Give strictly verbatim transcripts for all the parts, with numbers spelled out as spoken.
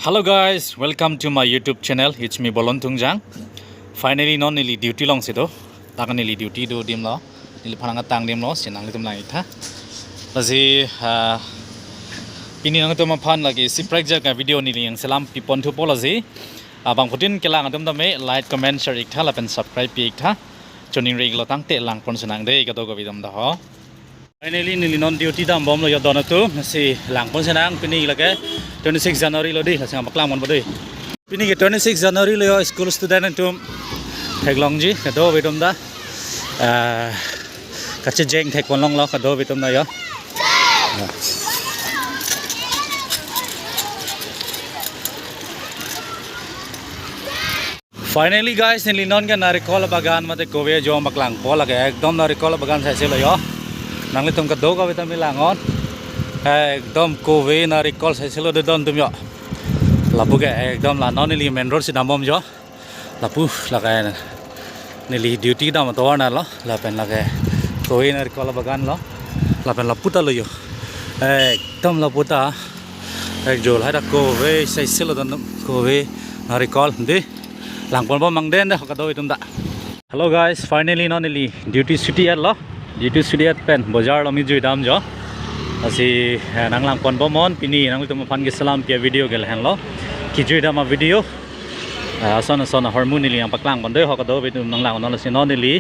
Hello guys, welcome to my YouTube channel. It's me Bolon Tungjang. Finally non neli duty alongsi do. Dak neli duty do adim lo. Neliphan nangtang adim lo, si nanglitum lang-iktha. Lasi, ah, pini nangtum aphan lake isi prekjak a-video neli nangselam pipon thupo lasi. Ah, bangphutin kelang atum tame like, comment, share iktha lapen subscribe pi-iktha. Choningri-iklo tangte langponsi nang dei kadokave atum ta ho. Finally neli non duty dambomlo yo don atum, si langponsi nang. Pini lake twenty-six January lo dei, lasi nangpaklangponpo dei. Pini ke twenty-six January lo yo, school student atum theklongji kadokave atum ta. Ah, kachejeng thekponlonglo kadokave atum ta yo. Finally guys, neli non ke narikol bagan mate kove jong paklangpo, lake ekdom narikol bagan saisilo yo. Nanglitum kadokave ta me lang-on. Ekdom kove narikol saisilo dei don atum yo. Lapu ke ekdom la non neli main road si dambom yo. Lapu lake neli duty dam atovar na lo. Lapen lake kove narikol bagan lo. Lapen lapu ta lo yo. Ekdom lapu ta. Ekjol hai ta kove saisilo don atum, kove narikol dei. Langponbom mangden dei kadokave atum ta. Hello guys, finally non neli duty chuti et lo. Duty chuti et pen bojar along me jui dam yo. Lasi, eh, nanglangponbomnon pini nanglitum aphan keselam pi a-video ke lahenlo. Kejui dam a-video. Eh, ason ason ahormu neli nangpaklangpon dei ho kadokave atum, nanglang-onnon lasi non neli,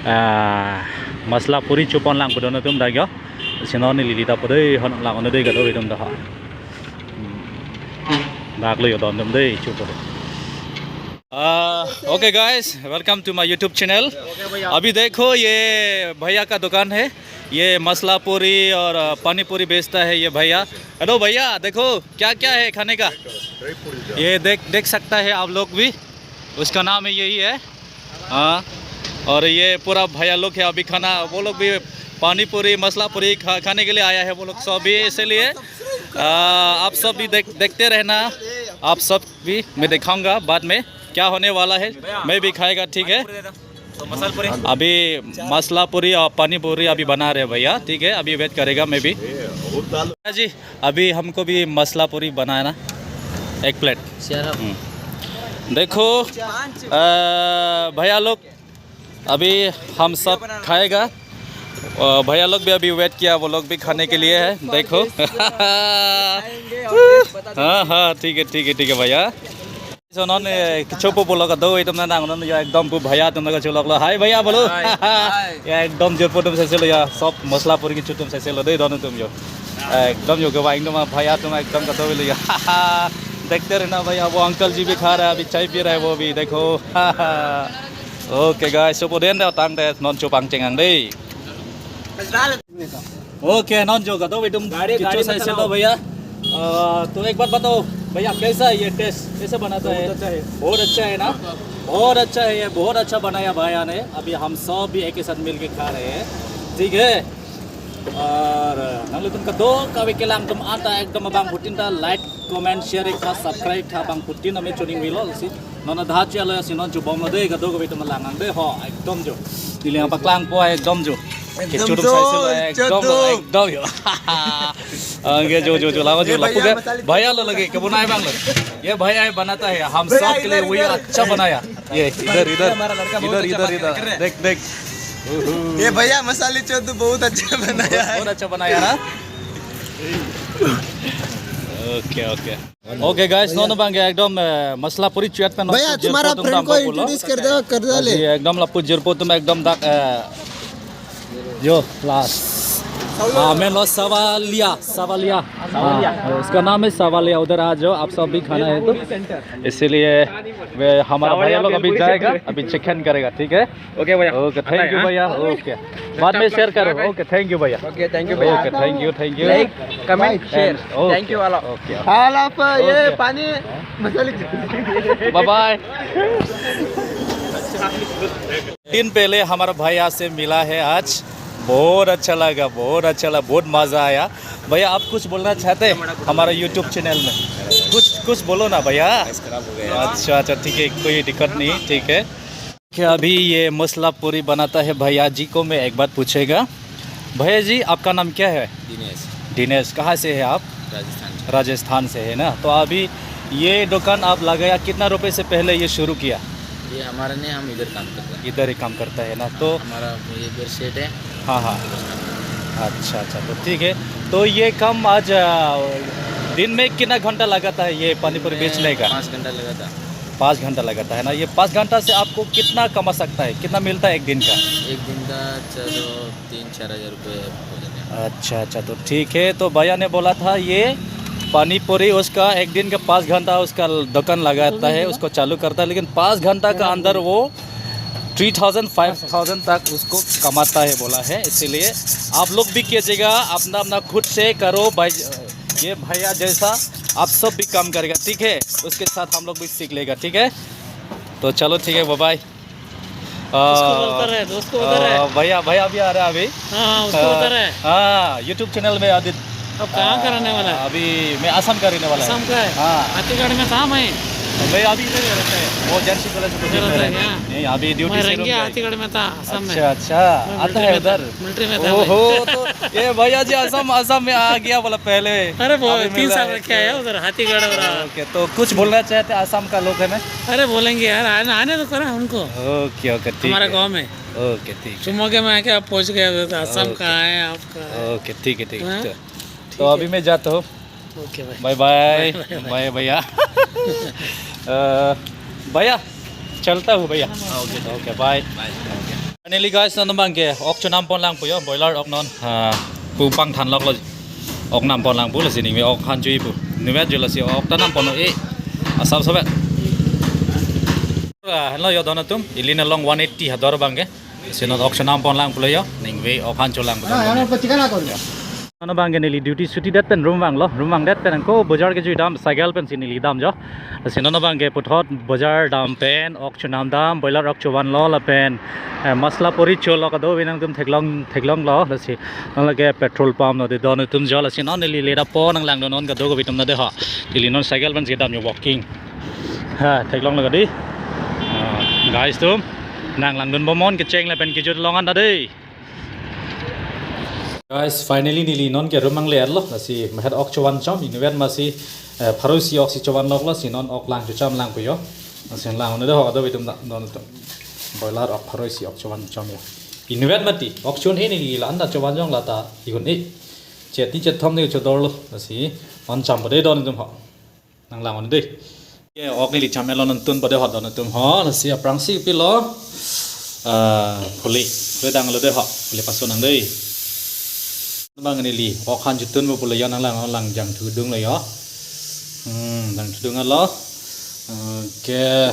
eh, masala puri chopon lang pu don atum dak yo. Lasi non neli ta po dei, ho nanglang-onnon dei kadokave atum ta ho. Hmm. Dak lo yo don atum dei chopo. Uh, okay guys, welcome to my YouTube channel. अभी देखो ये भैया का दुकान है, ये मसाला पूरी और, अ, पानी पूरी बेचता है ये भैया। हेलो भैया, देखो क्या क्या है खाने का। ये देख, देख सकता है आप लोग भी, उसका नाम है यही है। हाँ, और ये पूरा भैया लोग है, अभी खाना वो लोग भी पानी पूरी मसाला पूरी खा, खाने के लिए आया है वो लोग सब भी, इसीलिए, अ, आप सब भी देख, देखते रहना। आप सब भी मैं दिखाऊंगा बाद में क्या होने वाला है, मैं भी खाएगा, ठीक है। अभी मसाला पूरी और पानी पूरी अभी बना रहे भैया, ठीक है, अभी वेट करेगा मैं भी। जी, अभी हमको भी मसाला पूरी बनाना, एक प्लेट। हम्म। देखो, अ, भैया लोग, अभी हम सब खाएगा। अ, भैया लोग भी अभी वेट किया, वो लोग भी खाने के लिए है। देखो। हाँ, हाँ, ठीक है, ठीक है, ठीक है भैया। So non, eh, kechopo pulo kadokave atum nang, non yo ekdom pu bhaiya atum nang kacholoklo. Hi bhaiya bolo. Hi, hi. Ya ekdom jirpo atum saisilo ya. Sob masala puri kecho atum saisilo dei don atum yo. Ekdom yo kevang atum bhaiya atum ekdom kadokave lo ya. देखते रहना भैया, वो अंकल जी भी खा रहा है, अभी चाय पी रहा है वो भी, देखो। Okay guys, chopo den dei, tangte non chopangcheng nang dei. Okay, non jo kadokave atum kecho saisilo भैया। अ, तो एक बात बताओ भैया, कैसा है ये टेस्ट, कैसे बनाता है? बहुत अच्छा है। बहुत अच्छा है ना? बहुत अच्छा है ये, बहुत अच्छा बनाया भैया ने। अभी हम सब भी एक ही साथ मिलके खा रहे हैं, ठीक है? Ar, eh, nanglitum kadokave kelang atum anta ekdom abangphutin ta like, comment, share iktha, subscribe iktha, bangphutin ame choningrilo lasi. Non adha chalo si non chobomlo dei, kadokave atum lang nang dei ho, ekdom jo. Neli nangpaklangpo ekdom jo. Ekdom kecho atum jo, saisilo, ekdom jo, jo. Ekdom jo. Anke jo, jo, jo, lang-o jo, ये lapu भैया ke, मसाले भैया lo lagi, kebunai abang lo. ये भैया है बनाता है, हम सब के लिए वही अच्छा बनाया। ये इधर, इधर, इधर, इधर, इधर। देख, देख। ये भैया मसाले चोदू बहुत अच्छा बनाया है। बहुत अच्छा बनाया ना? Okay, okay. Okay guys, non abang ke ekdom, eh, masala puri cho-et pen भैया, non तुम्हारा फ्रेंड को इंट्रोड्यूस कर दो, कर दो ले। Lasi ekdom lapu jirpo atum ekdom dak, eh, yo, last. हाँ, main lo Savalia, Savalia। हाँ, उसका नाम है Savalia, उधर आ जाओ, आप सब भी खाना है तो। इसीलिए वे हमारा भैया लोग अभी जाएगा, अभी चिकन करेगा, ठीक है? ओके भैया। ओके, थैंक यू भैया। ओके, बाद में शेयर करो। ओके, थैंक यू भैया। ओके, थैंक यू भैया। Okay, thank you, thank you. Like, comment, share. Okay, thank you वाला। ओके। हाल आप ये ओके। पानी मसाले बाय बाय। दिन पहले हमारा भैया से मिला है आज, बहुत अच्छा लगा, बहुत अच्छा लगा, बहुत मजा आया। भैया, आप कुछ बोलना चाहते हैं हमारा यूट्यूब चैनल में? कुछ, कुछ बोलो ना भैया। अच्छा, अच्छा, ठीक है, कोई दिक्कत नहीं, ठीक है। क्या अभी ये मसाला पूरी बनाता है भैया जी को मैं एक बात पूछेगा। भैया जी, आपका नाम क्या है? दिनेश। दिनेश, कहाँ से है आप? राजस्थान से। राजस्थान से है ना, तो अभी ये दुकान आप लगाया, कितना रुपए से पहले ये शुरू किया? ये हमारा नहीं, हम इधर काम करते हैं। इधर ही काम करता है ना, तो हमारा ये बेडशीट है। हाँ, हाँ। अच्छा, अच्छा, तो ठीक है। तो ये काम आज, आ, दिन में कितना घंटा लगाता है ये पानी पूरी बेचने का? पाँच घंटा लगाता है। पाँच घंटा लगाता है ना। ये पाँच घंटा से आपको कितना कमा सकता है, कितना मिलता है एक दिन का? एक दिन का चलो तीन चार हजार रुपये हो जाते हैं। अच्छा, अच्छा, तो ठीक है। तो भैया ने बोला था ये पानी पूरी उसका एक दिन का पाँच घंटा उसका दुकान लगाता है, उसको चालू करता है, लेकिन पाँच घंटा का अंदर वो थ्री थाउजेंड, फाइव थाउजेंड तक उसको कमाता है बोला है। इसीलिए आप लोग भी कीजिएगा, अपना अपना खुद से करो भाई। ये भैया जैसा आप सब भी काम करेगा, ठीक है? उसके साथ हम लोग भी सीख लेगा, ठीक है? तो चलो, ठीक है, बाय बाय। उसको बोलता रहे, दोस्त को बोलता रहे। भैया, भैया भी आ रहा है अभी। हाँ, हाँ, उसको बोलता रहे। हाँ, YouTube channel में आदित। अब कहाँ का रहने वाला है? अभी मैं आसाम का रहने वाला है। आसाम का है? हाँ। हाथीगढ़ में था मैं। मैं अभी इधर ही रहता है। वो जर्सी कॉलेज को इधर रहता है, हाँ। नहीं, अभी ड्यूटी से रुक गया। हाथीगढ़ में था, आसाम में। अच्छा, अच्छा। आता है उधर। मिलिट्री में था। ओहो, तो ये भैया जी आसाम, आसाम में आ गया बोला पहले। अरे, वो तीन साल रखे आया उधर, हाथीगढ़ और। ओके, तो कुछ बोलना चाहते हैं आसाम का लोग है ना? अरे, बोलेंगे यार, आने, आने तो करा उनको। ओके, ओके, ठीक हमारा गाँव में। ओके, ठीक है। चुमोगे में आके आप पहुँच गए उधर, तो आसाम का है आपका। ओके, ठीक है, ठीक है। हाँ? तो, तो अभी मैं जाता हूँ। ओके भाई। Bye bye. Bye bye. Bye भैया। अ, भैया, चलता हूँ भैया। हाँ, okay, okay, bye. Bye. Finally guys, non abang ke ok chonam pon lang puyo, boiler ok non, ah, pu pangthan lok lo, ok nam pon lang pu lasi ningve ok han chui pu. Nuvet jo lasi ok ta nam pon e, asap sabet. Ah, hello yo don atum, ili nalong one eighty hador abang ke. Si non ok chonam pon lang pulo yo, ningve ok han cho lang pulo. Ah, ano patikan ako niya. Ano abang ke neli duty chuti det pen room vanglo, room vang det pen ako bojar kejui dam, cycle pensi neli dam jo. Si non abang ke puthot bojar dam pen ok chonam dam, boiler ok chovan lo lapen, eh, masala puri cholo kado-ve nangtum theklong, theklong lo, lasi non lake petrol pump lo de don atum jo, lasi non neli leda po nang lang don non kado-ve atum na de ho. Neli non cycle pensi dam jo walking. Ha, theklong lo kadi. Ah, guys atum, nang lang don bomnon kecheng lapen kejut long an ta de. Guys, finally neli non ke room angle lo, lasi mehet ok chovan chom, inutvet masi, eh, pharo isi ok si chovan lok lo, si non ok lang chocham lang puyo. Lasi lang un-e de ho kado-ve atum ta, don atum. Boiler ok pharo isi ok chovan chom yo. Inutvet mati, ok chon-e neli la-an ta chovan jong lata ikun-e. Cheti chethom de chodor lo, lasi non cham po de don atum ho. Nang lang un-e de. Ye, ok neli cham-et lo, non tun po de ho don atum ho, lasi aphrangsi pilo. Ah, phule, phule dang lo de ho, phule paso nang de. Abang neli ok han chotun po pulo yo, nang lang, lang jangthu dung lo yo. Hmm, jangthu dung lo. Oke.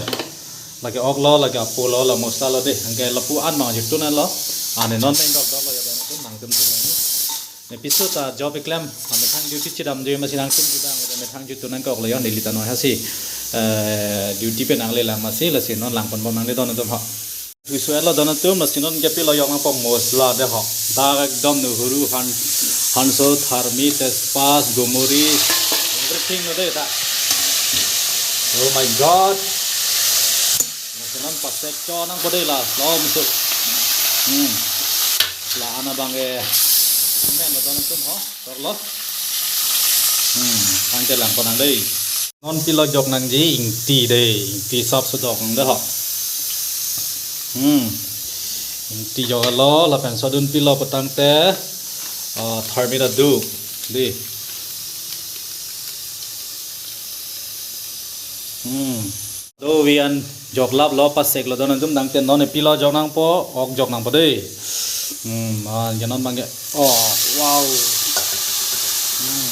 Lake ok lo, lake apo lo, la masala lo de. Anke lapu an abang chotun lo. Ane non neng dok dok lo yo don atum, nangtum thu lang. Ne piso ta job keklem, amethang duty chedam dei masi nangtum chedam, amethang chotun nangkok lo yo, neli ta noi hasi, eh, duty pen nangle lang masi, lasi non lang pon bom nang de don atum ho. Thusu-et lo don atum, lasi non ke pilo yok nangpo masala de ho. Dak ekdom nuhuru han, hanso, tharmi, tespas, gomori, everything lo de ta. Oh my God. Lasi non pasek cho nangpo de la, lo musu. Hmm. La-an abang ke men lo don atum ho, tor lo. Hmm, tangte lang pon nang de. Non pilo jok nangji, ingti de, ingti sap sudok nang de ho. Hmm. Ingti jok lo, lapen sodun pilo pu tangte, ah, tharmi ta do. De. Hmm. Do-ve an jok lap lo, pasek lo don atum, tangte non pilo jok nangpo, ok jok nangpo de. Hmm, ah, ya non abang ke. Oh, wow. Hmm.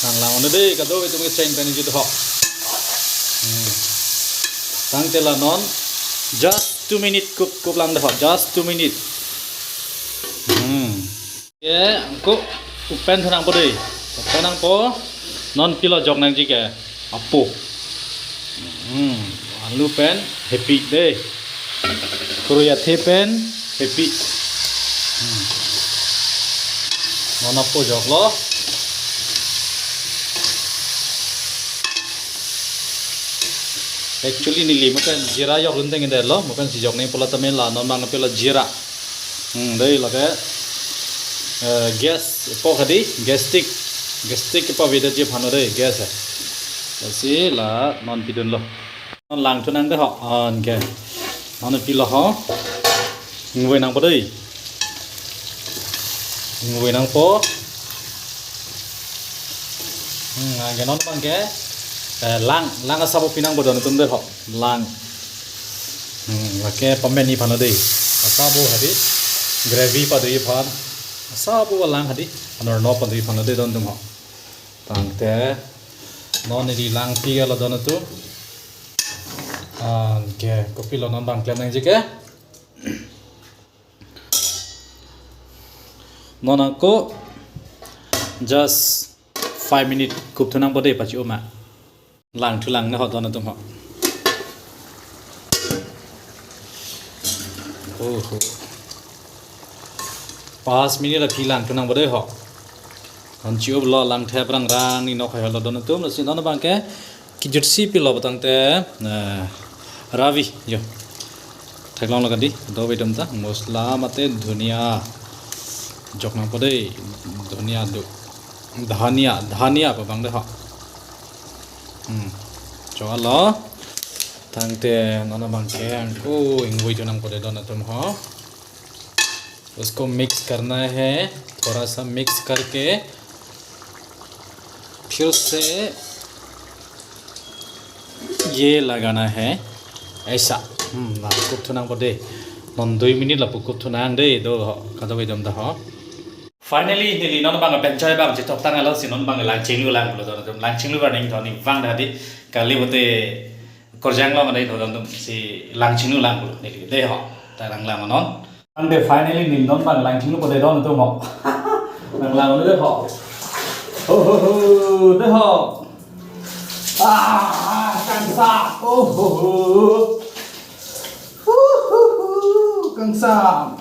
Nang lang un-e de, kado-ve atum kecheng pen ingjut ho. Hmm. Tangte la non just two minute kup, kup lang de ho, just two minute. Hmm. Ye, angko open tha nangpo de. Open nangpo, non pilo jok nangji ke apo. Hmm, alu pen hepi de. Kuru yathe pen hepi. Hmm. Non apo jok lo. Actually neli mo pen jira yok lun teng de lo, mo pen si jok nangpo la tame la non abang pilo jira. Hmm, dei lake. Eh, gas pok hadi, gas stick, gas stick kepaveda ji aphan lo dei, gas hai. Lasi la non pidunlo. Non langthu nang dei ho, anke. Non pilo ho. Ingvoi nangpo dei. Ingvoi nangpo. Hmm, anke non abangke, eh, lang, lang asabo pi nangpo don atum dei ho. Lang. Hmm, lake pameni aphan lo dei. Asabo hadi gravy pado aphan. Asabo lang hadi. Anor no pado aphan lo dei don atum ho. Tangte non neli lang pi lo don atum. Anke kopilo non abang klem nangji ke. Non ako just five minute kupthu nangpo dei pachi-o ma. Langthu lang nang ho don atum ho. Oho. Pas minute aphi langthu nangpo dei ho. Kon chi-o lo lang thep rang rang ni nok hai lo don atum, lasi non abangke kijutsi pilo pu tangte, eh, ravi jo. Theklonglo kadi, do vedom ta, masala mate dhania. Jok nangpo dei, dhania do. Dhania, dhania pa abang dei ho. Hmm. Choklo. Tangte non abangke ako ingvoi thu nangpo dei don atum ho. उसको मिक्स करना है, थोड़ा सा मिक्स करके फिर से ये लगाना है, ऐसा। Hmm, la kupthu nangpo dei. Non dui minute lapu kupthu nang dei, do ho, kadokave dam da ho. Finally, neli non abang pen choi abang chethok tanglo, si non abang lang chinglu lang pulo don atum, lang chinglu warning thoni vang da di, kali bote korjang lo ma dei don atum, si lang chinglu lang pulo, neli dei ho, ta lang lang non. Ante finally neli non abang lang chinglupo dei don atum ho. Lang lang dei ho. Ho, ho, ho, dei ho. Ah, kangsam. Oh, ho, ho. Hu, hu, hu. Kangsam.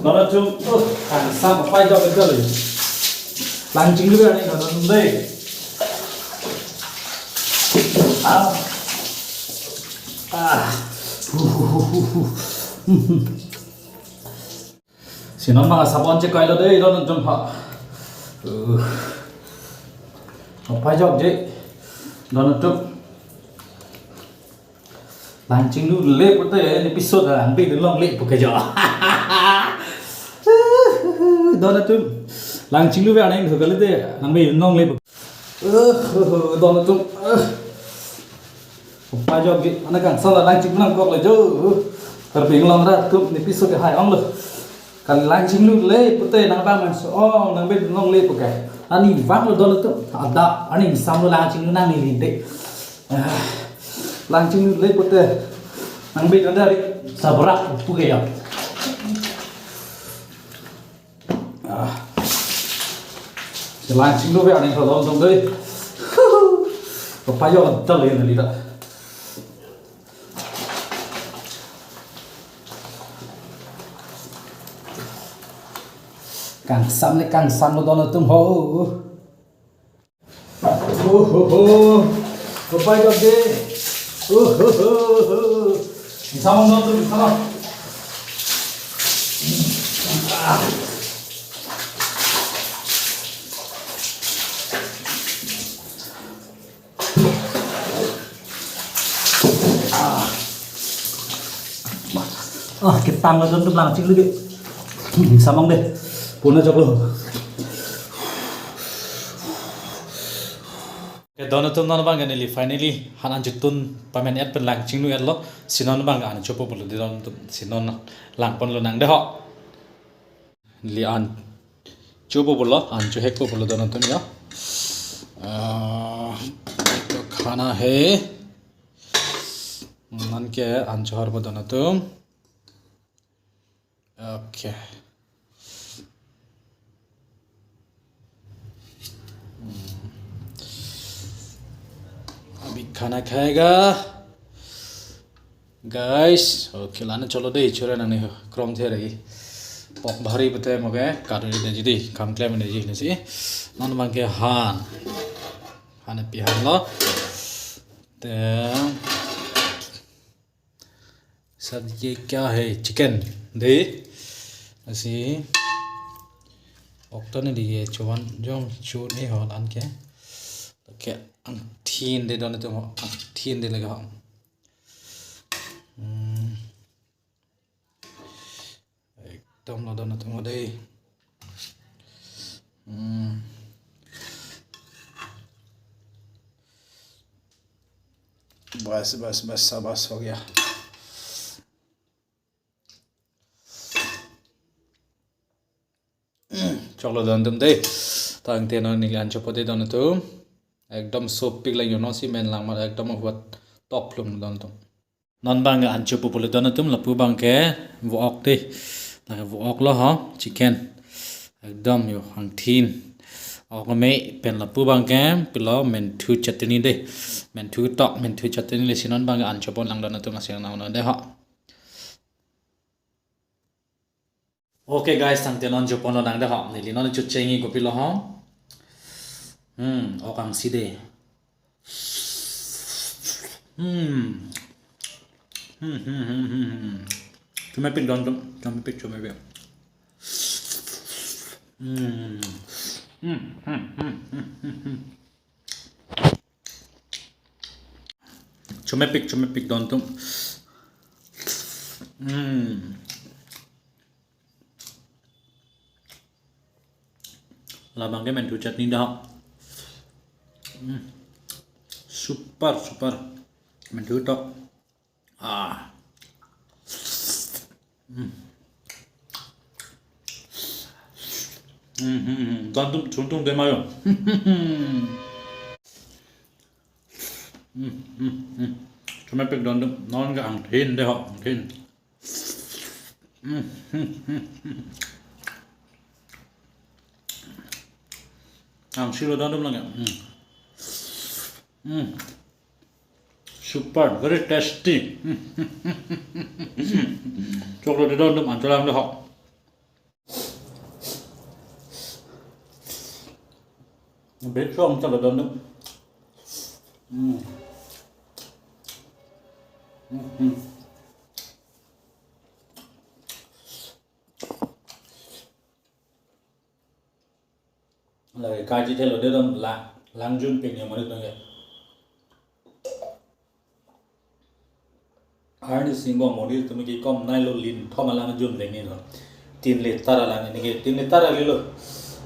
Don atum, oh, kangsam, apai jok betul. Lang chinglu ya ni, don atum dei. Ah. Ah. Hu, hu, hu, hu, hu. Hmm, hmm. Si non abang sabon chekai lo dei don atum ha. Uh. Apai jokje don atum. Lang chinglu le pute ni piso da nangbe longle pu ke jo. Don atum. Lang chinglu ve aneng kali dei nangbe longle pu. Uh, don atum. Uh. Apai jokje, ana kangsam la lang chinglu nangkok le jo. Karbinglong rat atum ni piso ke hai ong lo. Kali lang chinglu le pute nang bang man so ong nangbe longle pu ke. Ani vang lo don atum. Ada ani sam lo lang chinglu nang ni linde. Ah, lang chinglu le pute nangbe don dari sabrak pu ke ya. Ah. Lang chinglu ve ani thadon dong dei. Apai jok dal ye neli ta. Kangsam le kangsam lo don atum ho. Oh, ho, ho. Apai jokje. Oh, ho, ho, ho. Sama nonton sama. Ah. Ah, ketang lo don atum lang chinglu dei. Hmm, samong dei. Puna joklo. Ke don atum non abang neli finally han an chitun pamen et pen lang chinglu et lo. Si non abang an chopo pulo dei don atum. Si non lang ponlo nang dei ho. Neli an chopo pulo, an chohekpo pulo don atum ya. Ah, to khana hai. Anke an choharpo don atum. Okay. Hmm. Abhi khana khayega. Guys, okay, lana cholo dei, chura nang ni krom the ragi. Pok bhari pute moke, kadu ni ji dei, kam klem ni ji ni si. Non abangke han. Han pi han lo. Then, sab ye kya hai? Chicken dei. Asi. Okta neli ke chovan jong chun e ho la-an ke. Ke angthin de don atum ho, angthin de lagi ho. Hmm. Ekdom lo don atum ho dei. Hmm. बस, बस, बस, शाबाश, हो गया। Choklo don atum dei. Tangte non neli an chopo dei don atum. Ekdom sopik lagi, non si men lang mar ekdom ahuat top lum don atum. Non bang an chopo pule don atum, lapu bang ke vo-ok dei. Lake vo-ok lo ho, chicken. Ekdom yo angthin. Ok me pen lapu bang ke pilo menthu chutney dei. Menthu tok, menthu chutney le si non bang ke an chopon lang don atum, aseng nang non dei ho. Okay guys, tangte non chopon lo nang dei ho. Neli non chut chengji kopilo ho. Hmm, ok angsi dei. Hmm. Hmm, hmm, hmm, hmm, hmm. Chomepik don atum, chomepik, chomepik. Hmm. Hmm, hmm, hmm, hmm, hmm, hmm. Chomepik, chomepik don atum. Hmm. Labang ke menthu chutney dei ho. Hmm. Super, super. Menthu tok. Ah. Hmm. Hmm, hmm, hmm. Don atum, chun tung dei ma yo. Hmm, hmm, hmm. Chomepik don atum, non ke angthin dei ho, angthin. Hmm, hmm, hmm, hmm. Angsi lo don atum lake. Hmm. Hmm. Super, very tasty. Hmm. Choklo dei don atum, an cholang dei ho. Big song choklo don atum. Hmm. Hmm, hmm. Lake kaji thelo dei don la, lang jun pik ni monit nang ke. Arnisi angbong monit atum ke kom nai lo, lin thom alang jun le ni lo. Tin litar alang ni ke, tin litar ali lo.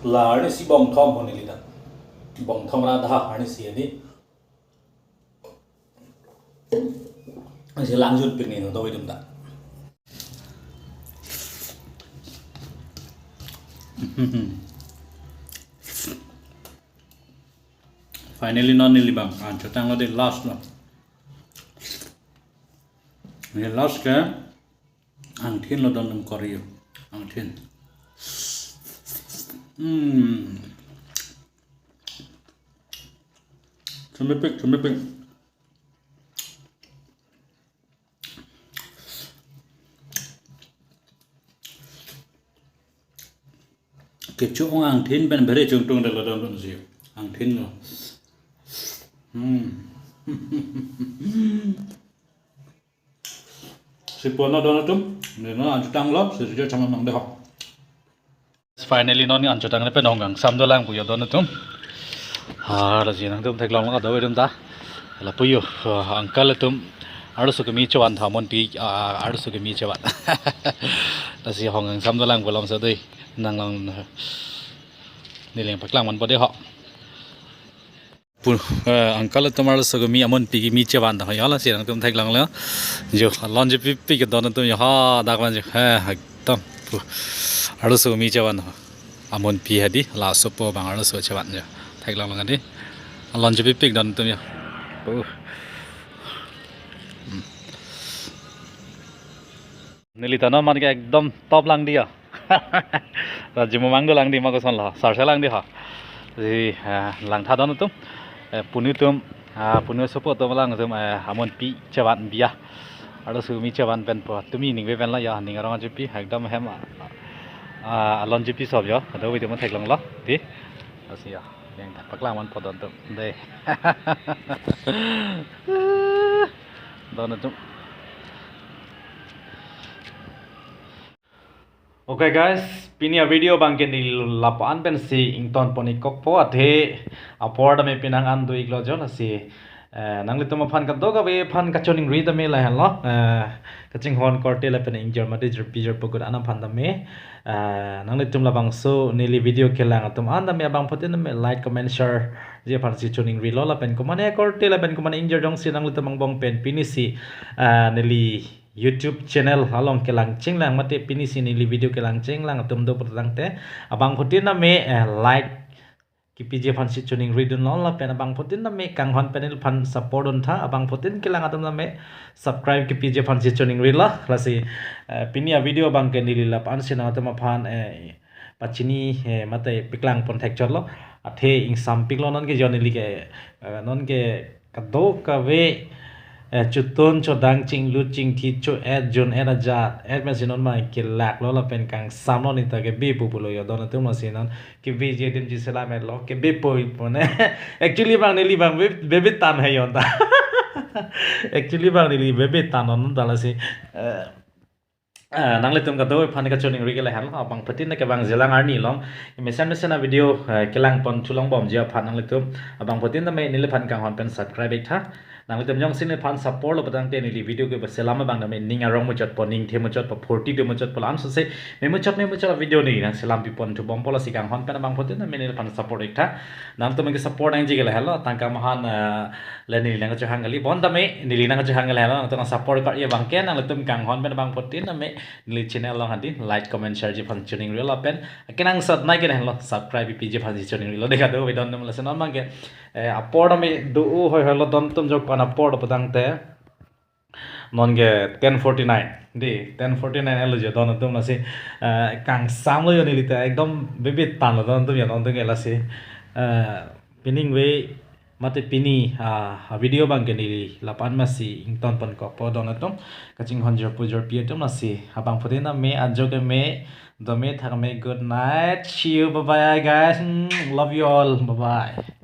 La arnisi bong thom ho neli ta. Bong thom ra dha arnisi ani. Asi lang jun pik ni no doi dum ta. Finally non neli bang an chotang lo dei, last lo. Neli last ke angthin lo don atum, kori yo. Angthin. Hmm. Chomepik, chomepik. Kecho-ong angthin pen bhere chungtung dei lo don atum si. Angthin lo. Hmm. Si pon lo don atum, ne non an chotang lo, si jo chama mang dei ho. Finally non an chotang le pen hong kangsam dolang pu yo don atum. Ha, lasi nangtum theklong lo kadokave atum ta. Lapu yo, ah, uncle atum arloso kimi chevan tha, amonpi, ah, arloso kimi chevan. Lasi hong kangsam dolang pu alam sa dei. Nang long neli paklang manpo dei ho. Pu, eh, uncle atum arloso kimi amonpi kimi chevan ta ho, yo lasi nangtum theklong lo. Jo, alonjepipik don atum jo, ha, dak van jo, he, ekdom. Pu, arloso kimi chevan ho. Amonpi hadi, laso po bang arloso chevan jo. Theklong lo dei. Alonjepipik don atum jo. Pu. Hmm. Neli ta non man ke ekdom top lang dei ya. Rajimu manggo lang dei ma koson lo. Sarse lang dei ha. Si, ah, langtha don atum. Eh, punu atum, ah, punu asopo atum lang atum, eh, amonpi chevan biya. Arloso kimi chevan pen po. Tumi ning ve pen la ya, ning arong ajepi, ekdom hem, ah, alonjepi sop ya. Kadokave atum theklong lo dei. Lasi ya, yang ta paklang manpo don atum dei. Don atum. Okay guys, pini a video abangke neli lapu-an pensi ingtonpon-ik kokpo, athe apor tame penang an do-iklo jo, lasi eh, nanglitum aphan kadokave aphan kachoningri tame lahenlo. Eh, kachinghon korte lapen ingjir mate jirpi jirpo kut-an aphan tame, eh, nanglitum labangso neli video kelang atum an tame abangphutin tame like, comment, share ji aphansi choningrilo, lapen komane korte lapen komane ingjir jongsi nanglitum angbong pen pinisi eh, neli YouTube channel along kelang chinglang mate pinisi neli video kelang chinglang atum do putangte, abangphutin tame eh, like kipiji aphansi choningridunlo, lapen abangphutin tame kanghon pen neliphan support duntha, abangphutin kelang atum tame subscribe kipiji aphansi choningrilo. Lasi eh, pini a video abangke neli lapu-ansi nangtum aphan eh, pachini eh, mate paklangpon thekchotlo, athe ingsampiklo nonke jo neli ke eh, nonke kadokave eh, chotun chodang chinglut chingthi cho-et jun-et ajat et pensi non ma kelaklo lapen kangsamlo, neta ke bipu pulo jo don atum, lasi non kebiji adim ji selam-etlo, kebipu pone. Actually abang neli abang be- bebe tan he jonta. Actually abang neli bebe tan non ta, lasi eh, ah, nanglitum kadokave aphan kachoningri ke lahenlo, abangphutin ke bang jelang arni along mesen mesen a video eh, kelangpon thulongbomji aphan nanglitum abangphutin tame neliphan kanghon pen subscribe-iktha. Nanglitum jongsi neliphan support lo putangte neli video ke selam abang tame ning arong muchotpo, ning the muchotpo, phurti do muchotpo, lam sose memuchot memuchot a video neli nangselam pipon thubompo, lasi kanghon pen abangphutin tame neliphan support-iktha. Nangtum ke support nangji ke lahenlo, tangka mahan eh, le neli nangkachehang kali, bonta me neli nangkachehang kali henlo, nangtum support kar-i abangke nanglitum kanghon pen abangphutin tame neli channel along hadi like, comment, share ji aphan choningrilo, lapen kenangsot nai ke lahenlo subscribe piji aphansi choningrilo, deka do don atum, lasi non abangke eh, apor tame do-o hoi hoilo don atum, jok pan apor do putangte nonke ten forty-nine, di ten forty-nine elo jo don atum, lasi eh, kangsamlo jo neli ta, ekdom bebe tanlo don atum jo, don atum ke, lasi eh, pining ve mate pini ah, a video abangke neli lapu-an masi ingtonpon kokpo don atum, kachinghon jirpo jirpi atum, lasi abangphutin tame ajo ke me, do me thak me, good night, see you, bye bye guys. Mm, love you all, bye bye.